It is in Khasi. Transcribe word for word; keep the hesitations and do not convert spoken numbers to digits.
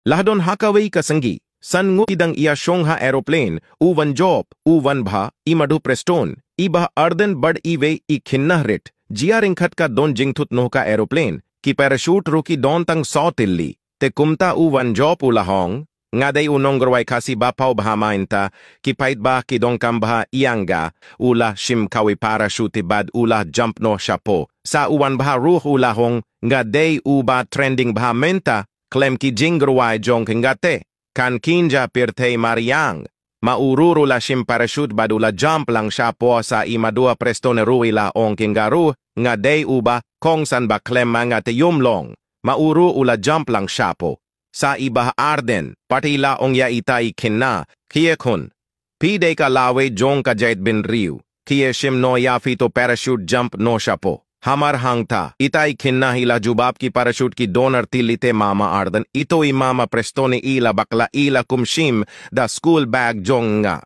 Lah don ha kawei ka sngi, san ngut ki dang ïa shong ha aeroplane, u Wanjop, u Wanbha, i Madhu Prestone, i Bah Ardent bad iwei i khynnah rit, jia ryngkat ka don jingthut noh ka aeroplane, ki parachute ruh ki don tang saw tylli, te kumta u Wanjop u la ong, nga dei u nongrwai Khasi ba paw bha mynta, ki paidbah ki donkam bha ïa nga, u la shim kawei parachute bad u la jump noh shapoh, sa u Wanbha ruh u la ong, nga dei uba trending bha mynta, khlem ki jingrwai jong nga te, kan kynja pyrthei mariang. Ma u ruh u la shim parachute bad u la jump lang shapoh, sa i Madhu Prestone ruh i la ong, nga ruh, nga dei uba kongsan ba khlem ma nga te ym long. Ma u ruh u la jump lang shapoh. Sa i Bah Ardent pat i la ong ïa itai i khynnah, khie khun, phi dei ka lawei jong ka jaitbynriew, khie shim noh ïa phi to parachute jump noh shapoh. Hamar hangta, itai i khynnah i la jubab, ki parachute ki don ar tylli te Mama Ardent, ito i Mama Prestone i la bakla, i la kum shim da school bag jong nga.